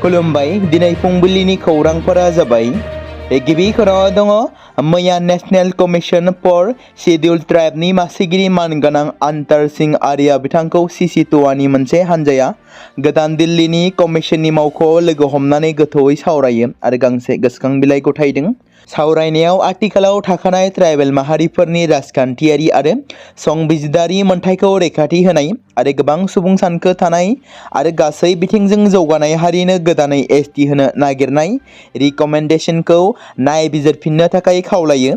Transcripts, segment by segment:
खुलुमबाय दिनै फुंबिलिनि खौरांफोरा जाबाय गिबि खौराङाव दङ मैया नेशनेल कमिशन फर शेड्यूल्ड ट्राइबनि मासिगिरि मानगोनां आन्तार सिंह आर्या बिथांखौ सिसिट'वानि मोनसे हानजाया गोदान दिल्लीनि कमिशननि मावख'आव लोगो हमनानै गोथौयै सावरायो आरो गांसे गोसोखां बिलाइ गथायदों। सावरायनायाव आथिखालाव थाखानाय ट्राइबेल माहारिफोरनि राजखान्थियारि आरो संबिजिदारि मोनथायखौ रैखाथि होनाय आरो गोबां सुबुं सानखो थानाय आरो गासै बिथिंजों जौगानाय हारिनो गोदानै एसटि होनो नागिरनाय रिकमेन्डेशनखौ नायबिजिरफिननो थाखाय खावलायो।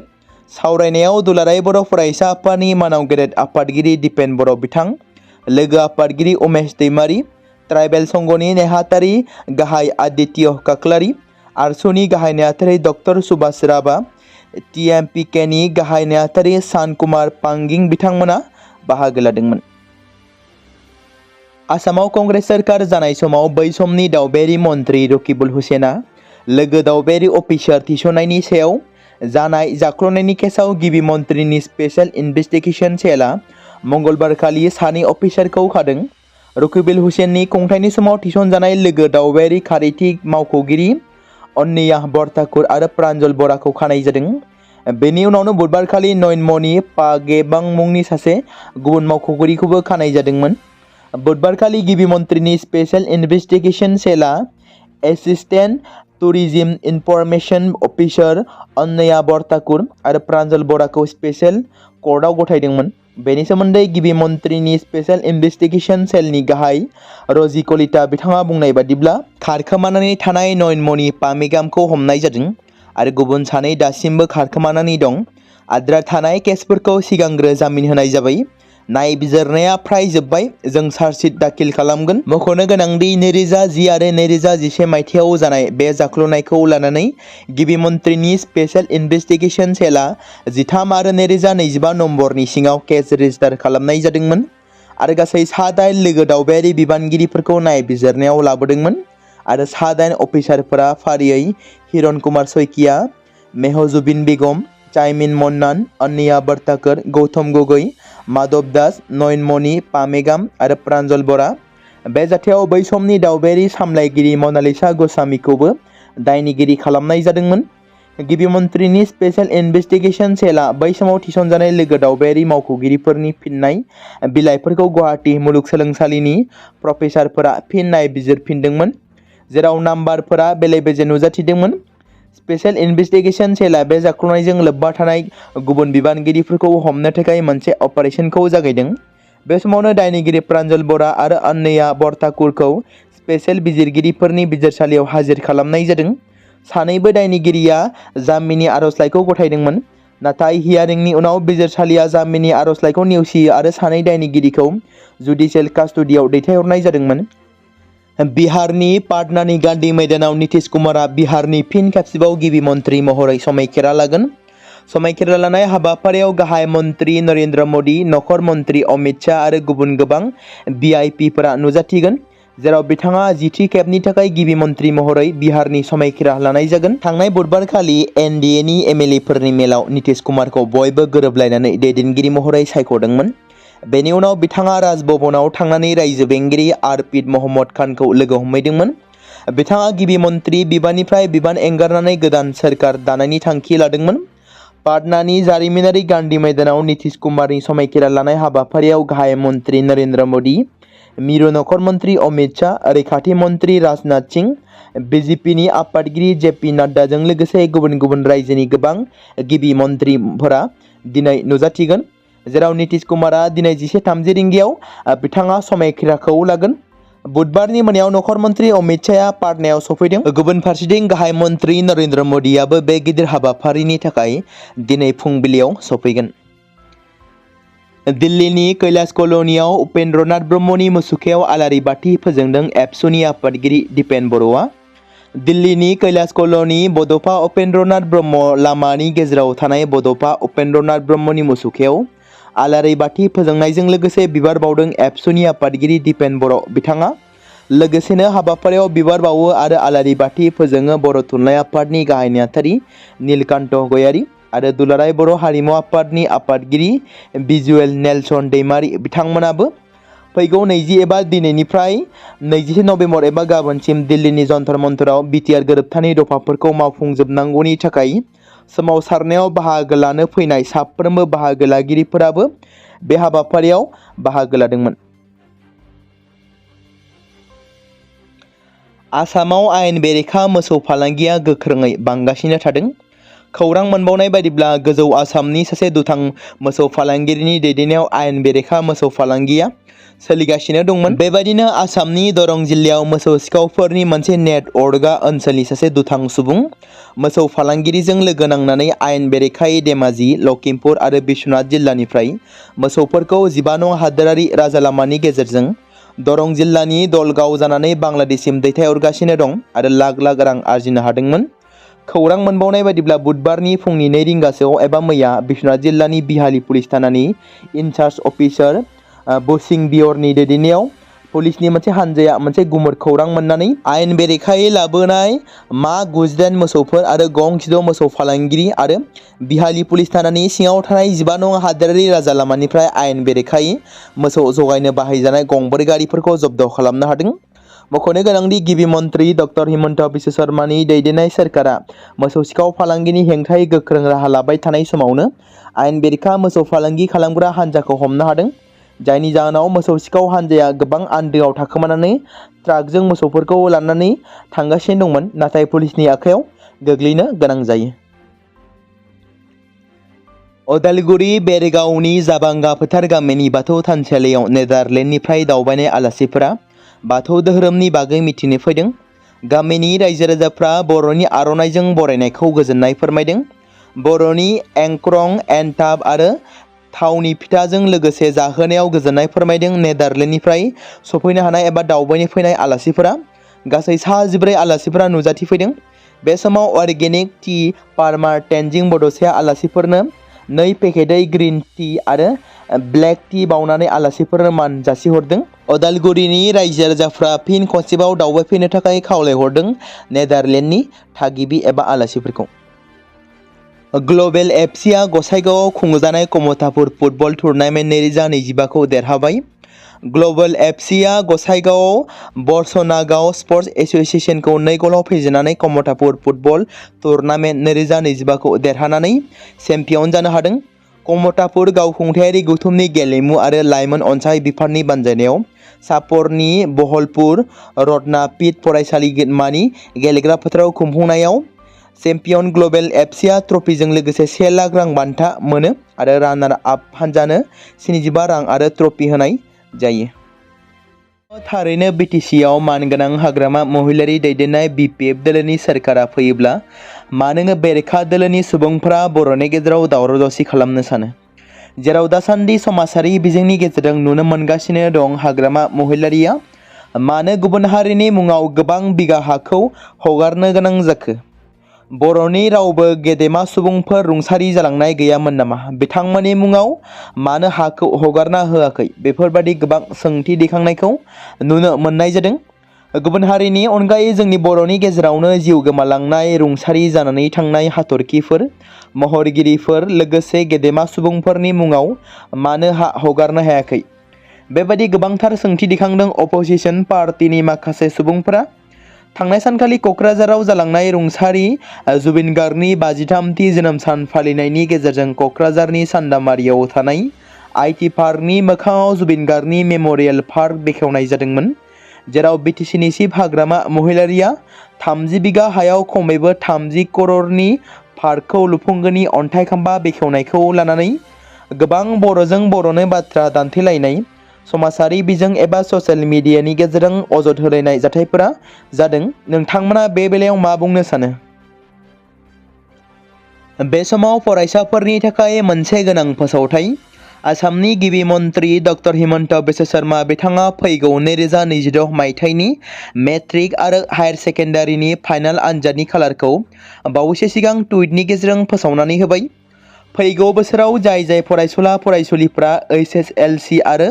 सावरायनायाव दुलाराय बर' फरायसा आफादनि मानाव गेदेर आफादगिरि दिपेन बर' बिथां, लोगो आफादगिरि उमेश दैमारि, ट्राइबेल संघनि नेहाथारि गाहाय आदित्य काक्लारि, आरसुनि गाहाय नेहाथारि डक्टर सुभाष राभा, टिएमपिकेनि गाहाय नेहाथारि सान कुमार पांगिं बिथांमोना बाहागो लादोंमोन। आसामाव कंग्रेस सोरखार जानाय समाव बै समनि दावबायारि मन्त्रि रकिबुल हुसेना लोगो दावबायारि अफिसार थिसननायनि सायाव जानाय जाख्ल'नायनि केसाव गिबि मन्थ्रिनि स्पेशल इनभेस्टिगेशन सेलआ मंगलबार खालि सानै अफिसारखौ खादों। रकिबुल हुसेननि खुंथायनि समाव थिसनजानाय लोगो दावबायारि खारिथि मावख'गिरि अन्निया बरताकुर आरो प्रान्जल बराखौ खानाय जादों। बेनि उनावनो बुधबारखालि नयनमणि पागेबां मुंनि सासे गुबुन मावख'गिरिखौबो खानाय जादोंमोन। बुधबारखालि गिबि मन्थ्रिनि स्पेशल इनभेस्टिगेशन सेलआ एसिस्टेन्ट टुरिज्म इनफरमेशन अफिसार अन्निया बरताकुर आरो प्रान्जल बराखौ स्पेशल कर्टआव गथायदोंमोन। बेनि सोमोन्दै गिबि मन्थ्रिनि स्पेशल इनभेस्टिगेशन सेलनि गाहाय रजि कलिता बिथाङा बुंनाय बादिब्ला खारखोमानानै थानाय नयनमणि पामेगामखौ हमनाय जादों आरो गुबुन सानै दासिमबो खारखोमानानै दं। आद्रा थानाय केसफोरखौ सिगांग्रो जामिन होनाय जाबाय। नायबिजिरनाया फ्राय जोब्बाय, जों चार्जशीट दाखिल खालामगोन। मख'नो गोनांदि 2010 आरो 2011 मायथाइयाव जानाय बे जाख्ल'नायखौ लानानै गिबि मन्थ्रिनि स्पेशल इनभेस्टिगेशन सेलआ 13 आरो 2025 नम्बरनि सिङाव केस रेजिस्टार खालामनाय जादोंमोन आरो गासै 7 लोगो दावबायारि बिबानगिरिफोरखौ नायबिजिरनायाव लाबोदोंमोन आरो 7 अफिसारफोरा फारियै हिरन कुमार सैकिया, मेहजुबिन बेगम, चाइमिन मन्नान, अन्निया बरताकर, गौतम गगৈ, माधव दास, नयनमणि पामेगाम आरो प्रान्जल बरा। बे जाथायाव बै समनि दावबायारि सामलायगिरि मनालिसा गस्वामीखौबो दायनिगिरि खालामनाय जादोंमोन। गिबि मन्थ्रिनि स्पेशल इनभेस्टिगेशन सेलआ बै समाव थिसनजानाय लोगो दावबायारि मावख'गिरिफोरनि फिननाय बिलाइफोरखौ गुवाहाटी मुलुगसोलोंसालिनि प्रफेसारफोरा फिन नायबिजिरफिनदोंमोन, जेराव नाम्बारफोरा बेले-बेजे नुजाथिदोंमोन। स्पेशल इनभेस्टिगेशन सेलआ बे जाख्ल'नायजों लोब्बा थानाय गुबुन बिबानगिरिफोरखौ हमनो थाखाय मोनसे अपारेशनखौ जागायदों। बे समावनो दायनिगिरि प्रान्जल बरा आरो अन्निया बरताकुरखौ स्पेशल बिजिरगिरिफोरनि बिजिरसालियाव हाजिर खालामनाय जादों। सानैबो दायनिगिरिया जामिननि आर'जलाइखौ गथायदोंमोन, नाथाय हियारिंनि उनाव बिजिरसालिया जामिननि आर'जलाइखौ नेवसियो आरो सानै दायनिगिरिखौ जुडिशियेल कास्टडियाव दैथायहरनाय जादोंमोन। बिहारनि पाटनानि गान्धी मैदानाव नितीश कुमारआ बिहारनि फिन खेबसेबाव गिबि मन्थ्रि महरै समायखिरा लागोन। समायखिरा लानाय हाबाफारियाव गाहाय मन्थ्रि नरेन्द्र मोदी, नखर मन्थ्रि अमित शाह आरो गुबुन गोबां भिआइपिफोरा नुजाथिगोन, जेराव बिथाङा 10थि खेबनि थाखाय गिबि मन्थ्रि महरै बिहारनि समायखिरा लानाय जागोन। थांनाय बुधबारखालि एनडिएनि एमएलएफोरनि मेलाव नितीश कुमारखौ बयबो गोरोबलायनानै दैदेनगिरि महरै सायख'दोंमोन। बेनि उनाव बिथाङा राजभवनाव थांनानै रायजो बेंगिरि आरपिद महम्मद खानखौ लोगो हमहैदोंमोन। बिथाङा गिबि मन्थ्रि बिबाननिफ्राय बिबान एंगारनानै गोदान सोरखार दानायनि थांखि लादोंमोन। पाटनानि जारिमिनारि गान्धी मैदानाव नितीश कुमारनि समायखिरा लानाय हाबाफारियाव गाहाय मन्थ्रि नरेन्द्र मोदी, मिरु नखर मन्थ्रि अमित शाह, रैखाथि मन्थ्रि राजनाथ सिंह, बिजेपिनि आफादगिरि जेपि नाड्डाजों लोगोसे गुबुन गुबुन रायजोनि गोबां गिबि मन्थ्रिफोरा दिनै नुजाथिगोन, जेराव नितीश कुमारआ दिनै 11:30 रिंगायाव बिथाङा समायखिराखौ लागोन। बुधबारनि मोनायाव नखर मन्थ्रि अमित शाहआ पाटनायाव सफैदों। गुबुन फारसेथिं गाहाय मन्थ्रि नरेन्द्र मोदीआबो बे गिदिर हाबाफारिनि थाखाय दिनै फुंबिलियाव सफैगोन। दिल्लीनि कैलाश कल'नियाव उपेन्द्रनाथ ब्रह्मनि मुसुखायाव आलारि बाथि फोजोंदों एबसुनि आफादगिरि दिपेन बर'आ। दिल्लीनि कैलाश कल'नि बड'फा उपेन्द्रनाथ ब्रह्म लामानि गेजेराव थानाय बड'फा उपेन्द्रनाथ ब्रह्मनि मुसुखायाव आलारि बाथि फोजोंनायजों लोगोसे बिबार बावदों एबसुनि आफादगिरि दिपेन बर' बिथाङा। लोगोसेनो हाबाफारियाव बिबार बावो आरो आलारि बाथि फोजोङो बर' थुनलाइ आफादनि गाहाय नेहाथारि नीलकान्त गयारी आरो दुलाराय बर' हारिमु आफादनि आफादगिरि भिजुएल नेलसन दैमारि बिथांमोनाबो। फैगौ 20 एबा दिनैनिफ्राय 27 नभेम्बर एबा गाबोनसिम दिल्लीनि जन्तर मन्तराव बिटिआर गोरोबथानि दफाफोरखौ मावफुंजोबनांगौनि थाखाय सोमावसारनायाव बाहागो लानो फैनाय साफ्रोमबो बाहागो लागिरिफोराबो बे हाबाफारियाव बाहागो लादोंमोन। आसामाव आयेन बेरेखा मोसौ फालांगिया गोख्रोङै बांगासिनो थादों। खौरां मोनबावनाय बायदिब्ला गोजौ आसामनि सासे दुथां मोसौ फालांगिरिनि दैदेननायाव आयेन बेरेखा मोसौ फालांगिया सोलिगासिनो दंमोन। बेबायदिनो आसामनि दरं जिल्लायाव मोसौ सिखावफोरनि मोनसे नेटवर्कआ ओनसोलनि सासे दुथां सुबुं मोसौ फालांगिरिजों लोगो नांनानै आयेन बेरेखायै धेमाजि, लखिमपुर आरो बिश्वनाथ जिल्लानिफ्राय मोसौफोरखौ 15 नं हादोरारि राजालामानि गेजेरजों दरं जिल्लानि दलगाव जानानै बांलादेशसिम दैथायहरगासिनो दं आरो लाख लाख रां आरजिनो हादोंमोन। खौरां मोनबावनाय बायदिब्ला बुधबारनि फुंनि 2 रिंगासोआव एबा मैया बिश्वनाथ जिल्लानि बिहाली पुलिस थानानि इनचार्ज अफिसार बसिं बियरनि दैदेननायाव पुलिसनि मोनसे हानजाया मोनसे गुमुर खौरां मोननानै आयेन बेरेखायै लाबोनाय मा 98 मोसौफोर आरो गं 6 मोसौ फालांगिरि आरो बिहाली पुलिस थानानि सिङाव थानाय 15 नं हादोरारि राजालामानिफ्राय आयेन बेरेखायै मोसौ जगायनो बाहायजानाय गंब्रै गारिफोरखौ जब्द खालामनो हादों। मख'नो गोनांदि गिबि मन्थ्रि डक्टर हिमन्त बिश्व शर्मानि दैदेननाय सोरखारा मोसौ सिखाव फालांगिनि हेंथायै गोख्रों राहा लाबाय थानाय समावनो आयेन बेरेखा मोसौ फालांगि खालामग्रा हान्जाखौ हमनो हादों, जायनि जाहोनाव मोसौ सिखाव हान्जाया गोबां आन्दोआव थाखोमानानै ट्राकजों मोसौफोरखौ लानानै थांगासिनो दंमोन, नाथाय पुलिसनि आखायाव गोग्लैनो गोनां जायो। अदालगुरि बेरगावनि जाबांगा फोथार गामिनि बाथौ थानसालियाव नेदारलेण्डनिफ्राय दावबायनाय आलासिफोरा बाथौ धोरोमनि बागै मिथिनो फैदों। गामिनि रायजो राजाफ्रा बर'नि आर'नाइजों बरायनायखौ गोजोननाय फोरमायदों। बर'नि एंख्रं, एनथाब आरो थावनि फिथाजों लोगोसे जाहोनायाव गोजोननाय फोरमायदों। नेदारलेण्डनिफ्राय सफैनो हानाय एबा दावबायनो फैनाय आलासिफोरा गासै सा 14 आलासिफोरा नुजाथिफैदों। बे समाव अर्गेनिक टि फार्मार तेनजिं बड'साया आलासिफोरनो 2 पेकेटै ग्रीन टि आरो ब्लेक टि बावनानै आलासिफोरनो मान जासिहरदों। अदालगुरिनि रायजो राजाफ्रा फिन खनसेबाव दावबायफैनो थाखाय खावलायहरदों नेदारलेण्डनि थागिबि एबा आलासिफोरखौ। ग्लबेल एफसीआ गसाइगावआव खुंजानाय कमतापुर फुटबल टुर्नामेन्ट 2025 खौ देरहाबाय। ग्लबेल एफसीआ गसाइगावआव बरसनागाव स्पर्ट्स एसोसिएशनखौ 2 गलाव फेजेननानै कमतापुर फुटबल टुर्नामेन्ट 2025 खौ देरहानानै चेम्पियन जानो हादों। कमतापुर गावखुंथायारि गौथुमनि गेलेमु आरो लाइमोन अनसाय बिफाननि बानजायनायाव चापरनि बहलपुर रत्नापीठ फरायसालिमानि गेलेग्रा फोथाराव खुंफुंनायाव चेम्पियन ग्लबेल एफसीआ ट्रफिजों लोगोसे 1 लाख रां बान्था मोनो आरो रानार आप हान्जानो 75 रां आरो ट्रफि होनाय जायो। थारैनो बिटिसिआव मानगोनां हाग्रामा महिलारि दैदेननाय बिपिएफ दोलोनि सोरखारा फैयोब्ला मानो बेरेखा दोलोनि सुबुंफोरा बर'नि गेजेराव दावराव दावसि खालामनो सानो? जेराव दासान्दि समाजारि बिजोंनि गेजेरजों नुनो मोनगासिनो दं हाग्रामा महिलारिया मानो गुबुन हारिनि मुङाव गोबां बिगा हाखौ हगारनो गोनां जाखो? बर'नि रावबो गेदेमा सुबुंफोर रुंसारि जालांनाय गैयामोन नामा? बिथांमोननि मुङाव मानो हाखौ हगारना होआखै? बेफोरबादि गोबां सोंथि दैखांनायखौ नुनो मोननाय जादों। गुबुन हारिनि अनगायै जोंनि बर'नि गेजेरावनो जिउ गोमालांनाय, रुंसारि जानानै थांनाय हाथरखिफोर, महरगिरिफोर लोगोसे गेदेमा सुबुंफोरनि मुङाव मानो हा हगारनो हायाखै? बेबादि गोबांथार सोंथि दैखांदों अपोजिशन पार्टीनि माखासे सुबुंफोरा। थांनाय सानखालि क'क्राझाराव जालांनाय रुंसारि जुबिन गार्गनि 53थि जोनोम सान फालिनायनि गेजेरजों क'क्राझारनि सान्दामारियाव थानाय आईटी पार्कनि मोखाङाव जुबिन गार्गनि मेम'रियेल पार्क बेखेवनाय जादोंमोन, जेराव बिटिसिनि चिफ हाग्रामा महिलारिया 30 बिगा हायाव खमैबो 30 करोड़नि पार्कखौ लुफुंगोननि अन्थाइ खाम्फा बेखेवनायखौ लानानै गोबां बर'जों बर'नो बाथ्रा दान्थेलायनाय, समाजारि बिजों एबा ससियेल मिडियानि गेजेरजों अजद होलायनाय जाथायफोरा जादों। नोंथांमोना बे बेलायाव मा बुंनो सानो? बे समाव फरायसाफोरनि थाखाय मोनसे गोनां फोसावथाय। आसामनि गिबि मन्थ्रि डक्टर हिमन्त बिश्व शर्मा बिथाङा फैगौ 2026 मायथाइनि मेट्रिक आरो हायार सेकेन्डारिनि फाइनाल आनजादनि खालारखौ बावैसो सिगां टुइटनि गेजेरजों फोसावनानै होबाय। फैगौ बोसोराव जाय फरायसुला फरायसुलिफ्रा एसएसएलसी आरो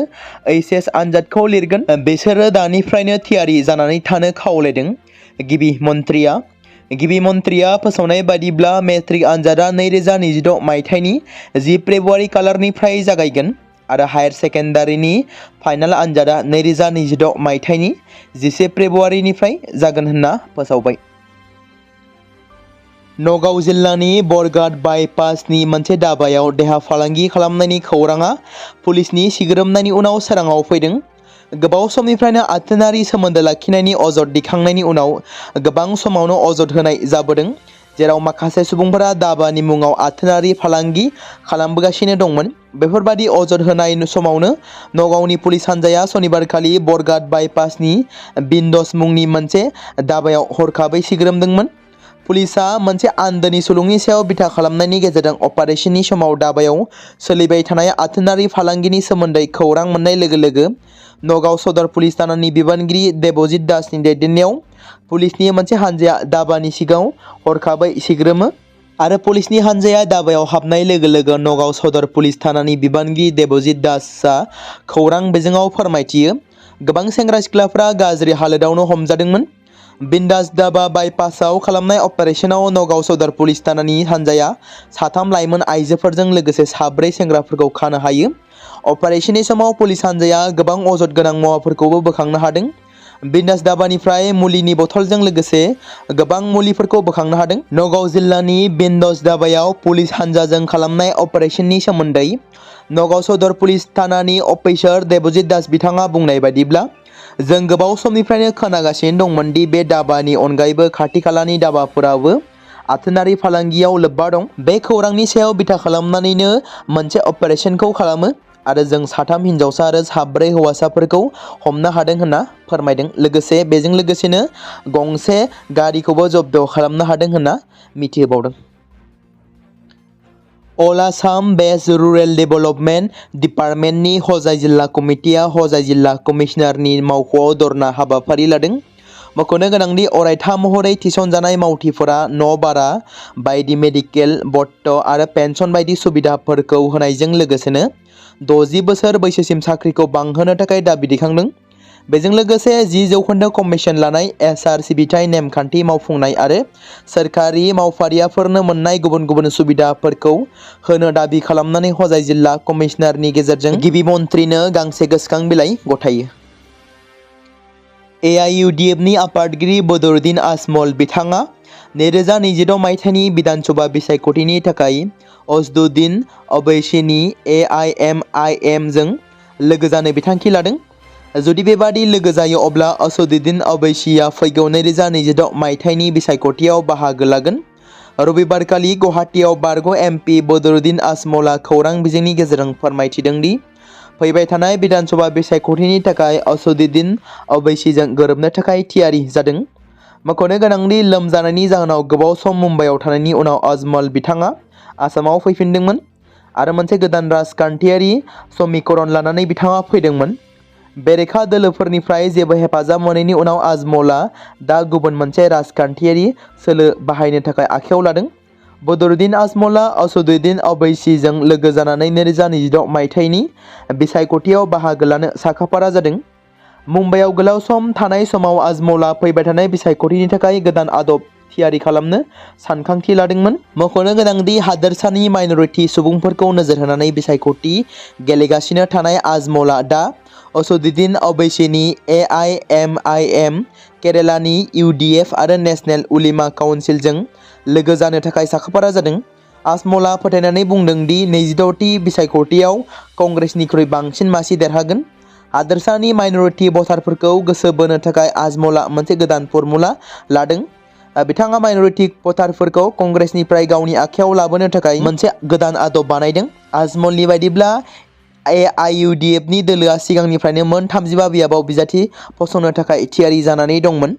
एचएस आनजादखौ लिरगोन बिसोरो दानिफ्रायनो थियारि जानानै थानो खावलायदों। गिबि मन्थ्रिया फोसावनाय बादिब्ला मेट्रिक आनजादा 2026 मायथाइनि 10 फेब्रुवारि खालारनिफ्राय जागायगोन। आरो हायार सेकेन्डारिनि फाइनाल आनजादा 2026 मायथाइनि 11 फेब्रुवारिनिफ्राय जागोन होनना फोसावबाय। नगाव जिल्लानि बरघाट बाइपासनि मोनसे दाबायाव देहा फालांगि खालामनायनि खौराङा पुलिसनि सिग्रोमनायनि उनाव सोराङाव फैदों। गोबाव समनिफ्रायनो आथोनारि सोमोन्दो लाखिनायनि अजद दिखांनायनि उनाव गोबां समावनो अजद होनाय जाबोदों, जेराव माखासे सुबुंफोरा दाबानि मुङाव आथोनारि फालांगि खालामबोगासिनो दंमोन। बेफोरबादि अजद होनाय समावनो नगावनि पुलिस हान्जाया सनिबारखालि बरघाट बाइपासनि बिन्डस मुंनि मोनसे दाबायाव हरखाबै सिग्रोमदोंमोन। पुलिसआ मोनसे आन्दोनि सुलुंनि सायाव बिथा खालामनायनि गेजेरजों अपारेशननि समाव दाबायाव सोलिबाय थानाय आथोनारि फालांगिनि सोमोन्दै खौरां मोननाय लोगो लोगो नगाव सदर पुलिस थानानि बिबानगिरि देबजित दासनि दैदेननायाव पुलिसनि मोनसे हान्जाया दाबानि सिगाङाव हरखाबै सिग्रोमो आरो पुलिसनि हान्जाया दाबायाव हाबनाय लोगो लोगो नगाव सदर पुलिस थानानि बिबानगिरि देबजित दासआ खौरां बिजोङाव फोरमायथियो। गोबां सेंग्रा सिख्लाफ्रा गाज्रि हालोदावनो हमजादोंमोन। बिन्दास दाबा बाइपासाव खालामनाय अपारेशनाव नगाव सदर पुलिस थानानि हान्जाया 3 लाइमोन आइजोफोरजों लोगोसे 4 सेंग्राफोरखौ खानो हायो। अपारेशननि समाव पुलिस हान्जाया गोबां अजद गोनां मुवाफोरखौबो बोखांनो हादों। बिन्दास दाबानिफ्राय मुलिनि बथलजों लोगोसे गोबां मुलिफोरखौ बोखांनो हादों। नगाव जिल्लानि बिन्दास दाबायाव पुलिस हान्जाजों खालामनाय अपारेशननि सोमोन्दै नगाव सदर पुलिस थानानि अफिसार देबजित दास बिथाङा बुंनाय बायदिब्ला, जों गोबाव समनिफ्रायनो खोनागासिनो दंमोन दि बे दाबानि अनगायैबो खाथि खालानि दाबाफोराबो आथोनारि फालांगियाव लोब्बा दं। बे खौरांनि सायाव बिथा खालामनानैनो मोनसे अपारेशनखौ खालामो आरो जों 3 हिनजावसा आरो 4 हौवासाफोरखौ हमनो हादों होनना फोरमायदों। लोगोसे बेजों लोगोसेनो गंसे गारिखौबो जब्द खालामनो हादों होनना मिथिहोबावदों। अल आसाम बेस्ड रुरेल डेभेलपमेन्ट डिपार्टमेन्टनि हजाय जिल्ला कमिटिया हजाय जिल्ला कमिशनारनि मावख'आव धरना हाबाफारि लादों। मख'नो गोनांदि अरायथा महरै थिसनजानाय मावथिफोरा न' भारा बायदि मेडिकेल, भत्त आरो पेन्सन बायदि सुबिदाफोरखौ होनायजों लोगोसेनो 60 बोसोर बैसोसिम साख्रिखौ बांहोनो थाखाय दाबि दैखांदों। बेजों लोगोसे 10% कमिसन लानाय, एचआर सिबिथाय नेमखान्थि मावफुंनाय आरो सोरखारि मावफारियाफोरनो मोननाय गुबुन गुबुन सुबिदाफोरखौ होनो दाबि खालामनानै हजाय जिल्ला कमिशनारनि गेजेरजों गिबि मन्थ्रिनो गांसे गोसोखां बिलाइ गथायो। एआइइउडिएफनि आफादगिरि बदरुद्दिन आजमल बिथाङा 2026 मायथाइनि बिधान सभा बिसायख'थिनि थाखाय असदुद्दीन अवैसीनि एआइएमआइएम जों लोगो जानो बिथांखि लादों। जुदि बेबादि लोगो जायो अब्ला असदुद्दीन अवैसीया फैगौ 2026 मायथाइनि बिसायख'थियाव बाहागो लागोन। रबिबारखालि गुवाहाटीआव बारग' एमपि बदरुद्दिन आजमलआ खौरां बिजोंनि गेजेरजों फोरमायथिदों दि फैबाय थानाय बिधान सभा बिसायख'थिनि थाखाय असदुद्दीन अवैसीजों गोरोबनो थाखाय थियारि जादों। मख'नो गोनांदि लोमजानायनि जाहोनाव गोबाव सम मुम्बाइआव थानायनि उनाव आजमल बिथाङा आसामाव फैफिनदोंमोन आरो मोनसे गोदान राजखान्थियारि समीकरण लानानै बिथाङा फैदोंमोन। बेरेखा दोलोफोरनिफ्राय जेबो हेफाजाब मोनैनि उनाव आजमलआ दा गुबुन मोनसे राजखान्थियारि सोलो बाहायनो थाखाय आखायाव लादों। बदरुद्दिन आजमलआ असदुद्दीन अवैसीजों लोगो जानानै 2026 मायथाइनि बिसायख'थियाव बाहागो लानो साखाफारा जादों। मुम्बाइआव गोलाव सम थानाय समाव आजमलआ फैबाय थानाय बिसायख'थिनि थाखाय गोदान आदब थियारि खालामनो सानखांथि लादोंमोन। मख'नो गोनांदि हादोरसानि माइनरिटि सुबुंफोरखौ नोजोर होनानै बिसायख'थि गेलेगासिनो थानाय आजमलआ दा असदुद्दीन अवैसीनि एआइएमआइएम, केरालानि इउडिएफ आरो नेशनेल उलेमा काउन्सिलजों लोगो जानो थाखाय साखाफारा जादों। आजमलआ फोथायनानै बुंदों दि 26थि बिसायख'थियाव कंग्रेसनिख्रुइ बांसिन मासि देरहागोन। हादोरसानि माइनरिटि भटारफोरखौ गोसो बोनो थाखाय आजमलआ मोनसे गोदान फर्मुला लादों। बिथाङा माइनरिटि भटारफोरखौ कंग्रेसनिफ्राय गावनि आखायाव लाबोनो थाखाय मोनसे गोदान आदब बानायदों। आजमलनि बायदिब्ला एआइइउडिएफनि दोलोआ सिगांनिफ्रायनो मोन 35 बियाबाव बिजाथि फसंनो थाखाय थियारि जानानै दंमोन।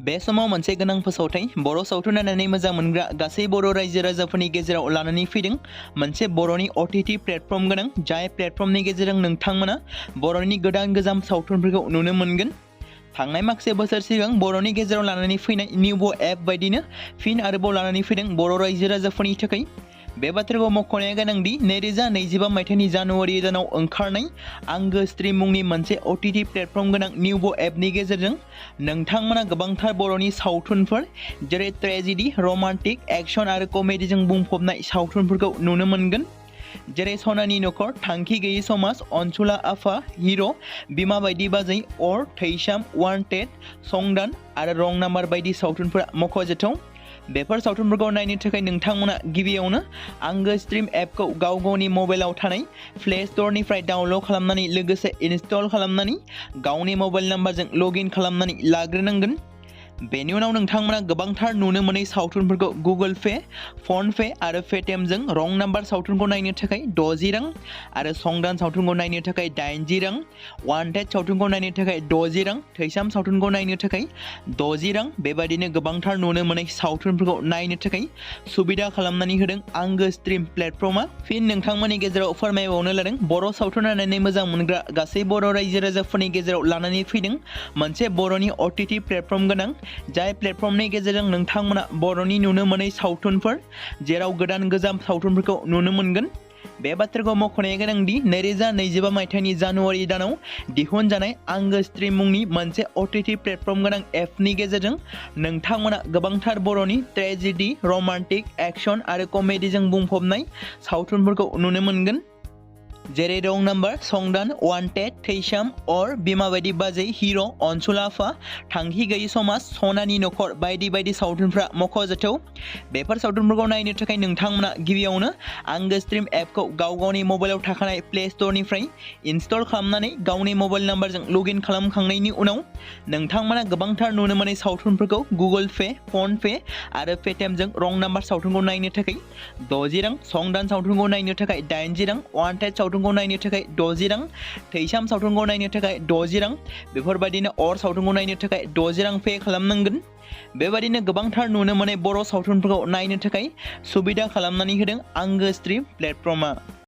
बे समाव मोनसे गोनां फोसावथाय बर' सावथुन नायनानै मोजां मोनग्रा गासै बर' रायजो राजाफोरनि गेजेराव लानानै फैदों मोनसे बर'नि OTT प्लेटफर्म गोनां, जाय प्लेटफर्मनि गेजेरजों नोंथांमोना बर'नि गोदान गोजाम सावथुनफोरखौ नुनो मोनगोन। थांनाय माखासे बोसोर सिगां बर'नि गेजेराव लानानै फैनाय निउबो एप बायदिनो फिन आरोबाव लानानै फैदों बर' रायजो राजाफोरनि थाखाय बे बाथ्राखौ मख'नाया गोनांदि 2025 मायथाइनि जानुवारि दानाव ओंखारनाय आंगो स्ट्रीम मुंनि मोनसे OTT प्लेटफर्म गोनां निउबो एपनि गेजेरजों नोंथांमोना गोबांथार बर'नि सावथुनफोर जेरै ट्रेजेडी, रमान्टिक, एक्शन आरो कमेडीजों बुंफबनाय सावथुनफोरखौ नुनो मोनगोन। जेरै सनानि नखर, थांखि गैयै समाज, अनसुला आफा, हिर', बिमा बायदि बाजै, अर, थैसाम, वान्टेड, संदान आरो रं नाम्बार बायदि सावथुनफोरा मख'जाथाव। बेफोर सावथुनफोरखौ नायनो थाखाय नोंथांमोना गिबियावनो आंगो स्ट्रीम एपखौ गावनि मबाइलाव थानाय प्ले स्ट'रनिफ्राय डाउनल'ड खालामनानै लोगोसे इनस्टल खालामनानै गावनि मबाइल नाम्बारजों लगइन खालामनानै लाग्रोनांगोन। बेनि उनाव नोंथांमोना गोबांथार नुनो मोनै सावथुनफोरखौ गुगोल पे, फन पे आरो पेटिएमजों रं नाम्बार सावथुनखौ नायनो थाखाय 60 रां आरो संदान सावथुनखौ नायनो थाखाय 80 रां, वान्टेड सावथुनखौ नायनो थाखाय 60 रां, थैसाम सावथुनखौ नायनो थाखाय 60 रां बेबायदिनो गोबांथार नुनो मोनै सावथुनफोरखौ नायनो थाखाय सुबिदा खालामनानै होदों आंगो स्ट्रीम प्लेटफर्मा। फिन नोंथांमोननि गेजेराव फोरमायबावनो लादों बर' सावथुन नायनानै मोजां मोनग्रा गासै बर' रायजो राजाफोरनि गेजेराव लानानै फैदों मोनसे बर'नि OTT प्लेटफर्म गोनां जाय प्लेटफर्मनि गेजेरजों नोंथांमोना बर'नि नुनो मोनै सावथुनफोर जेराव गोदान गोजाम सावथुनफोरखौ नुनो मोनगोन। बे बाथ्राखौ मख'नाया गोनांदि 2025 मायथाइनि जानुवारि दानाव दिहुनजानाय आंगो स्ट्रीम मुंनि मोनसे OTT प्लेटफर्म गोनां एपनि गेजेरजों नोंथांमोना गोबांथार बर'नि ट्रेजेडी, रमान्टिक, एक्शन आरो कमेडीजों बुंफबनाय सावथुनफोरखौ नुनो मोनगोन। जेरै रं नाम्बार, संदान, वान्टेड, थैसाम, अर, बिमा बायदि बाजै, हिर', अनसुला आफा, थांखि गैयै समाज, सनानि नखर बायदि बायदि सावथुनफ्रा मख'जाथाव। बेफोर सावथुनफोरखौ नायनो थाखाय नोंथांमोना गिबियावनो आंगो स्ट्रीम एपखौ गावनि मबाइलाव थाखानाय प्ले स्ट'रनिफ्राय इनस्टल खालामनानै गावनि मबाइल नाम्बारजों लगइन खालामखांनायनि उनाव नोंथांमोना गोबांथार नुनो मोनै सावथुनफोरखौ गुगोल पे, फन पे आरो पेटिएमजों रं नाम्बार सावथुनखौ नायनो थाखाय 60 रां, संदान सावथुनखौ नायनो थाखाय 80 रां, वान्टेड सावथुनखौ नायनो थाखाय 60 रां, थैसाम सावथुनखौ नायनो थाखाय 60 रां बेफोरबायदिनो अर सावथुनखौ नायनो थाखाय 60 रां पे खालामनांगोन। बेबायदिनो गोबांथार नुनो मोनै बर' सावथुनफोरखौ नायनो थाखाय सुबिदा खालामनानै होदों आंगो स्ट्रीम प्लेटफर्मा।